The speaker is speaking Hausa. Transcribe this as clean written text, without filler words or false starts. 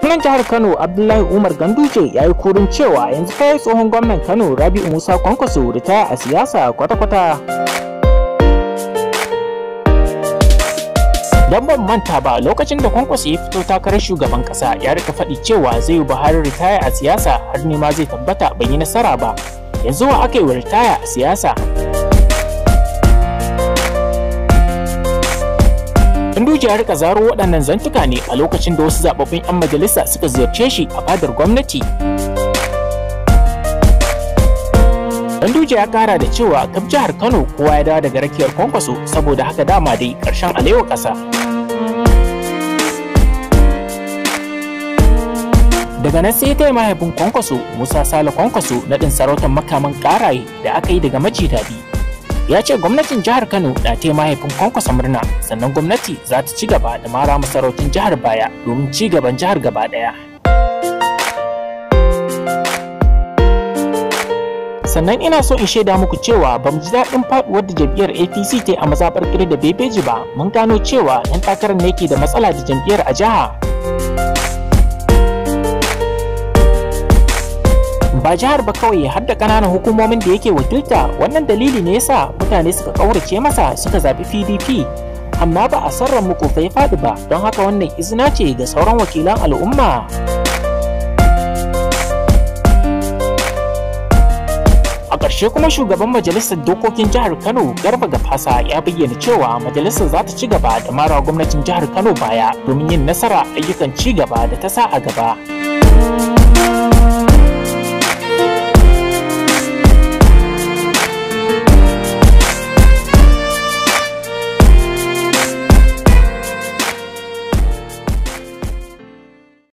Gwamnan jihar Kano Abdullahi Umar Ganduje ya yi kurin cewa yanzu fa tsohon gwamnan Kano Rabi'u Musa Kwankwaso ritaya a siyasa kwata-kwata. Don ban manta ba, lokacin da Kwankwaso ya fito takarar shugaban kasa, ya rika faɗi cewa zai yi Buhari ritaya a siyasa, har ne ma zai tabbata ban yi nasara ba. Yanzu wa aka yi wa ritaya a siyasa? Ganduje ya rika zaro waɗannan zantuka ne a lokacin da wasu zababbun 'yan majalisa suka ziyarce shi a fadar gwamnati. Ganduje ya kara da cewa kaf jihar Kano kowa ya dawo daga rakiyar Kwankwaso, saboda haka dama dai ƙarshen alewa ƙasa. Daga nan sai ta mahaifin Kwankwaso, Musa Sale Kwankwaso, naɗin sarautar makaman ƙaraye da aka yi daga maji daɗi. Ya ce gwamnatin jihar Kano na taya mahaifin Kwankwaso murna, sannan gwamnati za ta ci gaba da mara masarautun jihar baya domin ci gaban jihar gaba ɗaya. Sannan ina so in shaida muku cewa ba mu ji daɗin faɗuwar da jam'iyyar APC ta yi a mazaɓar Kiri da Bebeji ba. Mun gano cewa 'yan takarar ne ke da matsala da jam'iyyar a jiha. Ba jihar ba kawai, har da ƙananan hukumomin da yake wakilta. Wannan dalili ne yasa mutane suka ƙaurace masa suka zaɓi PDP, amma ba a sarran muku fa ya faɗi ba. Don haka wannan izina ce ga sauran wakilan al'umma. A ƙarshe kuma, shugaban majalisar dokokin jihar Kano Garba Gafasa ya bayyana cewa majalisar za ta ci gaba da mara gwamnatin jihar Kano baya domin yin nasara ayyukan ci gaba da ta sa a gaba.